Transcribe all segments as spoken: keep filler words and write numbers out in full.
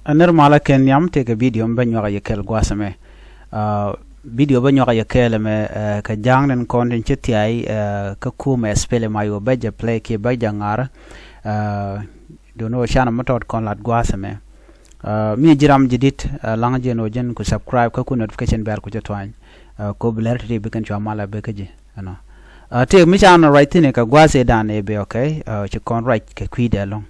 Ɛ nir malä kɛ nhiam tëëkɛ bidio mi bä nyuak a yɛ kɛɛl gua̱a̱th ɛmɛ. Aa, bidio bä nyuak a yɛ kɛɛl ɛmɛ, ɛ, kɛ ja̱a̱ŋ ni kɔn tin ci thia̱a̱y, ɛ, kä kumɛ SPLM-IO bä jɛ play kiɛ bä jɛ ŋa̱r. Aa, duundɛ ɣöö canɛ mi tɔt kɔn lat gua̱a̱th ɛmɛ. Aa, mi ji̱ ram ji̱ di̱t, aa, la̱ŋ jɛn ɣöö jɛn ku subscribe kä ku notification bell ku cä tuany. Aa, ko bi lɛr ti̱ti̱ bi kɛn cua mal a bek kä ji̱, you know. Aa, tëëk mi canɛ ruac thi̱n kɛ gua̱a̱th ëëdan ëë bëë, okay? Aa, ci kɔn ruac kɛ kui̱dɛ ɛlɔ̱ŋ.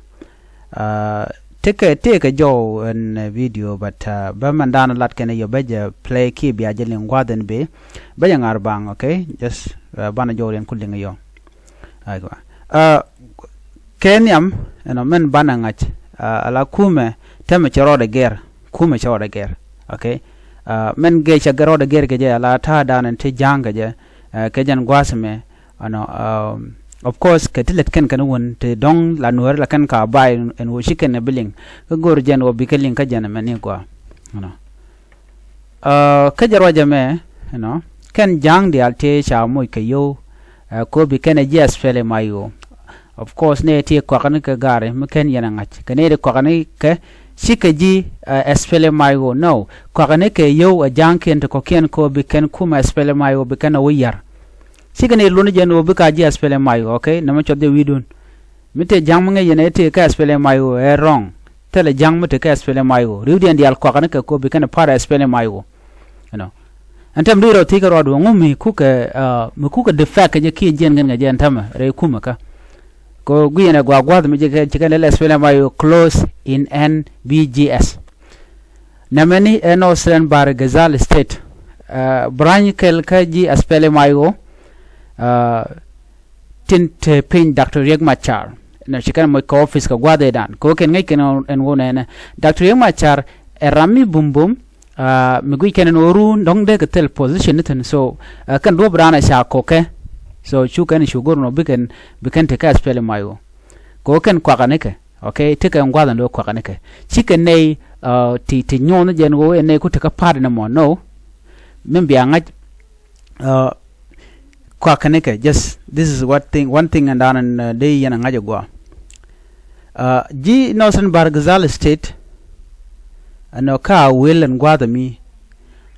Aa, tekɛ, tekɛ jɔw ɛn, ɛ, bidio, but, aa, bä mɛn da̱a̱n lat kɛn ɛ yɔ bä jɛ play kiɛ bia jɛ liŋ gua̱a̱th ɛn bëë. Bä jɛ ŋa̱r baŋ, okay? Just, aa, banɛ jɔw riɛn ku liŋ yɔ. Aiwa. Aa, kɛ nhiam, you know, mɛn banɛ ŋa̱c, aa, ala kumɛ, tɛmɛ cɛ rɔɔdɛ gɛr, kumɛ cɛ rɔɔdɛ gɛr, okay? Aa, mɛn gɛ cɛ gɛ rɔɔdɛ gɛr kɛ jɛ, ala ta̱a̱ da̱a̱n ɛn ti ja̱a̱ŋ kɛ jɛ, aa, kɛ jɛn gua̱a̱th ɛmɛ, you know, um, of course, kɛ ti lät kɛn kɛn wun, ti dɔ̱ŋ la nuääri la kɛn ka ba̱a̱y ɛn, ɛn ɣöö ci kɛn ɛ bi liŋ, kä go̱o̱r jɛn ɣöö bi kɛ liŋ kä jɛn ɛmɛ ni gɔaa, you know. Aa, kä jɛ ruacɛ mɛ, you know, kɛn ja̱a̱ŋ diaal tëë ca moc kɛ yio̱w, aa, ko bi kɛn ɛ ji̱ SPLM-IO. Of course, nɛ ti kɔakni kɛ gaari mi kɛn yɛn a ŋa̱c. Kɛ nɛ ti kɔakni kɛ cikɛ ji̱, aa, SPLM-IO. No, kɔakni kɛ yio̱w ɛ ja̱a̱ŋkiɛn ti kɔ̱kiɛn ko bi kɛn kumɛ SPLM-IO bi kɛn ɛ wä yar. Cikɛ nɛ luɔ̱ni jɛn ɣöö bi ka ji̱ SPLM-IO, okay? Nɛmɛ cuɔth jɛ wi̱i̱dun. Mi tëë ja̱ŋ mi ŋäc yɛn ɛ tëë kä SPLM-IO ɛ wrong. Thilɛ ja̱ŋ mi tëë kä SPLM-IO. Ri̱wdiɛn diaal kɔakni kɛ ko bi kɛn ɛ part SPLM-IO. You know. Ɛn tɛm dui̱r ɔ thi̱i̱ kɛ ruaadu ŋu mi kukɛ, aa, mi kukɛ defect kɛ jɛ kiɛ jiɛn ŋän kɛ jɛ ɛn tɛmɛ rɛy kumɛ kä. Ko guiɛn ɛ gua̱a̱ gua̱a̱th mi jɛ kɛ ci kɛn lɛl SPLM-IO close in N B G S. Nɛmɛni ɛ Northern Bahr el Ghazal State. Aa, branch kɛl kä ji̱ SPLM-IO. Aa, tin te piny Doctor Riek Machar. Nɔ ci kɛn moc kɛ office kɛ gua̱a̱th ëëdan. Kɛ wä kɛn ŋäc kɛn ɛn wä nɛnɛ. Doctor Riek Machar ɛ ram mi bumbum, aa, mi guic kɛn ɛn wä run dɔ̱ŋ dee kɛ thil position ni thi̱n. So, aa, kɛn duɔ̱p raan ɛ ca kɔkɛ. So, cu kɛn cu go̱r nɔ bi kɛn, bi kɛn te kä SPLM-IO. Kɛ wä kɛn kuakä nikɛ. Okay, tekɛ ɛn gua̱a̱th ɛn lo̱ kuakä nikɛ. Cikɛ nɛy, aa, ti, ti nyuɔ̱n jɛn wä ɛ nɛy ku tekɛ part ni mɔ. No. Min bia ŋa̱c, aa, kuakä nikɛ, just this is what thing, one thing ɛn da̱a̱n ɛn, aa, dee yɛn a ŋa̱c a gɔaa. Aa, ji̱ Northern Bahr el Ghazal State, ɛnɔ kä Awil ɛn gua̱a̱th ɛmi.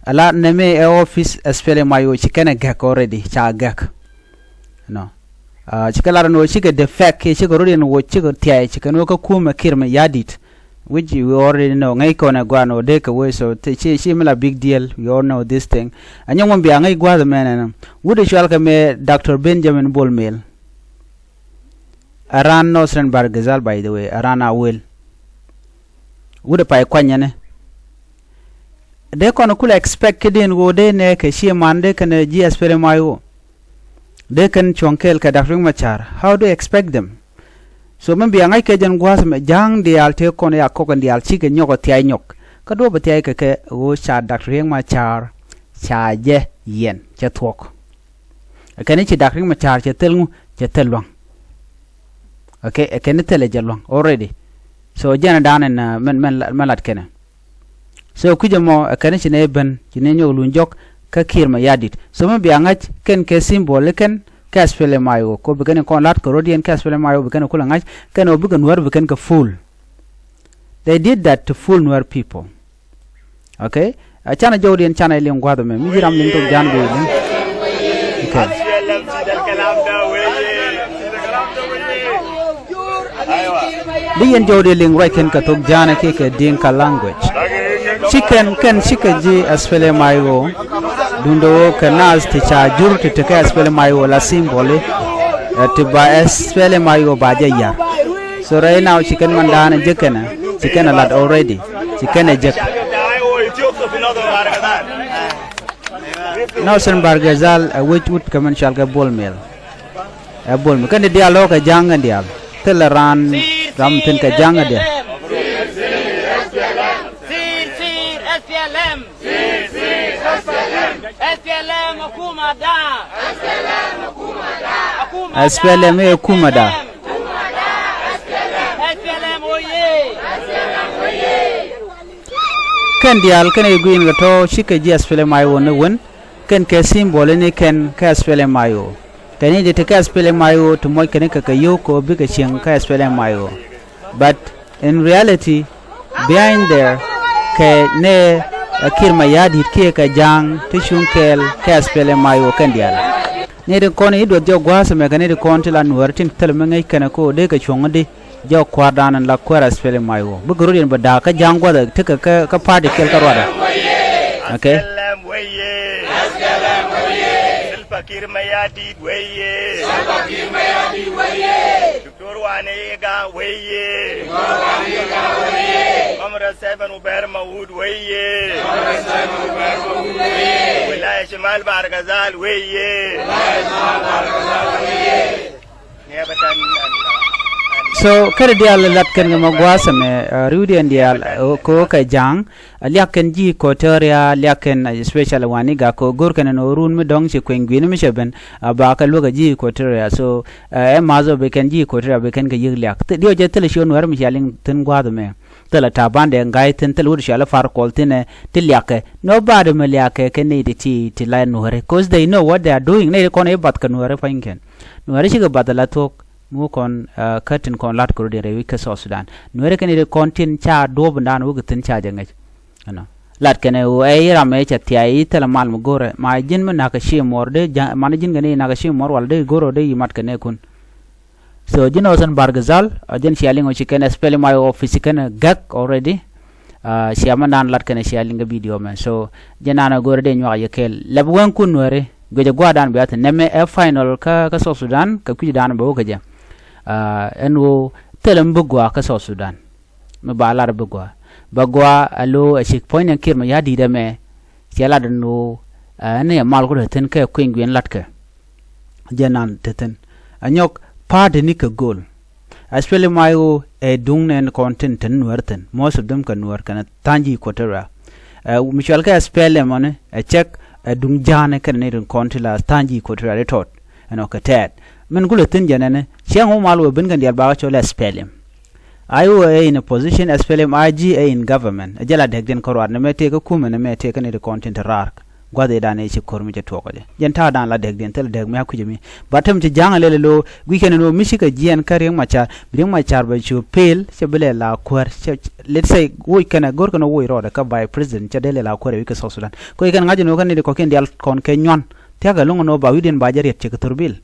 Ala nɛmɛ ɛ office SPLM-IO ci kɛn ɛ gɛk already, ca gɛk. Nɔ. Aa, cikɛ lar ɛn ɣöö cikɛ defect kiɛ cikɛ rot yɛn ɣöö cikɛ thiay, cikɛ ni ɣöö kä kumɛ Kiir Mayardit. Which we already know. Ŋäc kɔn ɛ gua̱a̱n ɣöö dee kɛ wee, so ci, ci mi la big deal. We all know this thing. Ɛ nyɔk mi bia ŋäc gua̱a̱th ɛmɛ nɛnɛ. Wut ɛ cual kɛ mɛ Doctor Benjamin Bol Mel. Ɛ raan Northern Bahr el Ghazal, by the way. Ɛ raan Awil. Wut ɛ pay kuany ɛnɛ. Dee kɔn kulɛ expect kɛ diɛn ɣöö dee nɛ kɛ cie man dee kɛn ji̱ SPLM-IO. Dee kɛn cuɔ̱ŋ kɛɛl kɛ Doctor Riek Machar. How do you expect them? So mi bia ŋa̱c kɛ jɛn gua̱a̱th ɛmɛ, ja̱a̱ŋ diaal tëë kɔn ya kɔk ɛn diaal cikɛ nyɔk ɛ thiay nyɔk. Kä duɔ̱p ɛ thiay kɛ kɛ ɣöö ca Doctor Riek Machar ca jɛ yɛn cɛ thuɔ̱k. Ɛ kɛn i̱ ci Doctor Riek Machar cɛ thil ŋu, cɛ thil lua̱ŋ. Okay, ɛ kɛn i̱ thilɛ jɛ lua̱ŋ already. So jɛn ɛ da̱a̱n ɛn, aa, mɛn, mɛn, mɛn lat kɛnɛ. So kui̱c ɛmɔ ɛ kɛn ci nɛ ben ci nɛ nyɔk luny jɔk kä Kiir Mayardit. So mi bia ŋa̱c kɛn kɛ symbol i̱ kɛn kɛ SPLM-IO, ko bi kɛn kɔn la̱t kɛ rot yɛn kɛ SPLM-IO, bi kɛn kulɛ ŋa̱c kɛn ɔ bikɛ Nuäär bi kɛn kɛ fool. They did that to fool Nuer people. Okay? Ɛ canɛ jɔwdiɛn canɛ liŋ gua̱a̱th ɛmɛ. Mi ji̱ ram liŋ thok ja̱a̱n bi liŋ. Okay. Di yɛn jɔwdiɛn liŋ ruac kɛn kɛ thok ja̱a̱n kiɛ kɛ Dinka language. Ci kɛn, kɛn cikɛ ji̱ SPLM-IO. Duundɛ ɣöö kɛ naath ti ca jur ti tekɛ SPLM-IO la symbol i̱, ɛ, ti ba SPLM-IO ba jɛ yar. So right now ci kɛn man da̱a̱n ɛ jek kɛnɛ, ci kɛn ɛ lat already. Ci kɛn ɛ jek. Northern Bahr el Ghazal ɛ wec wut kɛ mɛn cɔal kɛ Bol Mel. Ɛ Bol Mel. Kɛn diaal lɔ̱ɔ̱k kɛ ja̱a̱ŋ kɛn diaal. Thilɛ raan ram thi̱n kɛ ja̱a̱ŋ kɛn diaal. Sir, sir, SPLM. Sir, sir, SPLM. SPLM akuma da. SPLM akuma da. Akuma da. SPLM i̱ akuma da. SPLM oye. Kɛn diaal kɛn i̱ gui̱i̱n kɛ tɔ̱ cikɛ ji̱ SPLM-IO ni wen. Kɛn kɛ symbol ni kɛn kä SPLM-IO. Kɛn i̱ di ti kä SPLM-IO ti muɔc kɛn i̱ kɛ kɛ yio̱w kɛ ɣöö bikɛ cieŋ kä SPLM-IO. But in reality, Behind there kɛ nɛ, ɛ, Kiir Mayardit kiɛ kɛ Ja̱a̱ŋ ti cuŋ kɛɛl kɛ S P L M I O kɛn diaal. Nɛy ti kɔn i̱ duɔth jɔk gua̱a̱th ɛmɛ kɛ nɛy ti kɔn ti la Nuäär tin thil mi ŋäc kɛn ɛ ko̱o̱k dee kɛ cuɔ̱ŋ di jɔk kua̱rdan in la kuäär S P L M I O. Bikɛ rot yɛn bɛ da̱a̱k kä Ja̱a̱ŋ gua̱th ɛ tekɛ kä, kä party kɛl kä ruadɛ. Okay. Salva Kiir Mayardit weye. Salva Kiir Mayardit weye. Doctor Wani Yega weye. Doctor Wani Yega weye. Comrade Simon Uber Maud weye. Comrade Simon Uber Maud weye. Wilaya Shimal Bahr el Ghazal weye. Wilaya Shimal Bahr el Ghazal weye. So kɛn diaal lat kɛn kɛ ma gua̱a̱th ɛmɛ, uh, riwdiɛn diaal, uh, ko kɛ Ja̱a̱ŋ. Liak kɛn ji̱ Equatoria, liak kɛn, uh, especially Waniga, kɛ go̱r kɛn ɛn ɣöö run mi dɔ̱ŋ ci kueny gui̱ni mi cɛ ben, uh, ba kɛ luäk ɛ ji̱ Equatoria. So, uh, ɛ math ɔ bi kɛn ji̱ Equatoria bi kɛn kɛ yiëk liak. Diɔ̱k jɛ thilɛ ci ɣän wär mi cia liŋ thi̱n gua̱a̱th ɛmɛ. Thilɛ Taban Deng Gai thi̱n, thilɛ wut cɔal i̱ Far Kuɔl thi̱n ɛ ti liakɛ. Nobody mi liakɛ kɛ nɛy ti ti ti la Nuääri. 'Cause they know what they are doing. Nɛy ti kɔn i̱ bath kɛ Nuääri pa̱nykɛn. Nuääri cikɛ bath ala thuɔ̱k. Mi wä kɔn, uh, kä tin kɔn la̱t kɛ rɔ̱diɛn rɛy wi̱c kä South Sudan. Nuääri kɛn i̱ kɔn tin ca duɔ̱ɔ̱p in da̱a̱n wä kɛ thi̱n ca jɛ ŋäc. Ɛnɔ. Lat kɛn ɛ ɣöö ɛ i̱ ram ɛ ca thia̱a̱c i̱ thilɛ mal mi go̱rɛ. Ma ji̱n mi na̱k kɛ ci muɔr dee ja̱, man ji̱n kɛn i̱ na̱k kɛ ci muɔr wal dee go̱r ɔ dee i̱ mat kɛ nɛɛkun. So ji̱n ɔ thin Bahr el Ghazal, ɔ ji̱n cia liŋ ɔ ci kɛn S P L M I O office ci kɛn gäk already. Uh, cia mɛn dan lat kɛn cia liŋ kɛ video mɛn. So ji̱n dan ɔ go̱rɛ dee nyuak yɛ kɛɛl. Lɛp wɛŋkun Nuääri. Guicɛ gua̱a̱r dan bia thi̱n nɛmɛ ɛ final kä, kä South Sudan, kä kui̱c dan bɛ wä kä jɛ. Ah, ɛn ɣöö thilɛ mi bi gɔaa kä South Sudan. Mi ba lar bi gɔaa. Bɛ gɔaa a lo̱ ɛ cik puɔ̱ny ni Kiir Mayardit ɛmɛ. Ciɛ lat ɛn ɣöö, ah, ɛn ɛ mal ku te thi̱n kɛ kui̱ny guiɛn latkɛ. Jɛ nan te thi̱n. Ɛ nyɔk party ni kɛ go̱o̱l. S P L M I O ɛ duŋ nɛn kɔn tin te ni Nuäär thi̱n. Most of them kɛ Nuäär kɛnɛ tha̱a̱ŋ ji̱ Equatoria. Ɛ mi cual kɛ S P L M ɔni ɛ cɛk ɛ duŋ ja̱a̱ni kɛnɛ ni rin kɔn ti la tha̱a̱ŋ ji̱ Equatoria ri tɔt. Ɛnɔ kɛ tɛɛt. Min kulɛ thi̱n jɛ nɛni ciɛ ŋu mal wee ben kɛn diaal bakɛ cɔl S P L M. I O ɛ in opposition, S P L M I G ɛ in government. Ɛ jɛ la dɛkdiɛn kärɔa nɛmɛ tëë kä kumɛ nɛmɛ tëë kä ni rin kɔn tin te raar. Gua̱thdan ëë ci ko̱r mi cɛ tuɔɔk kɛ jɛ. Jɛn ta̱a̱dan la dɛkdiɛn thilɛ dɛk mi a kui̱c mi. Ba tɛm ci ja̱a̱ŋ a lɛl lo̱o̱ gui̱c kɛn ɛn ɣöö mi cikɛ jiɛɛn kä Riek Machar, bi Riek Machar bɛ cu peel, cɛ bi lɛ la kuäär, cɛ, let's say, woc kɛn ɛ go̱r kɛn ɛ woc rɔɔdɛ kä vice president, cɛ dee lɛ la kuäär ɛ wi̱c kɛ South Sudan. Kɛ ɣöö kɛn ŋa̱c ɛn ɣöö kɛn ni di kɔ̱kiɛn diaal kɔn kɛ nyuan. Thia̱kɛ lo̱ŋ ɛn ɣöö ba wi̱cdiɛn ba jɛ riɛt cɛ kɛ thor bil.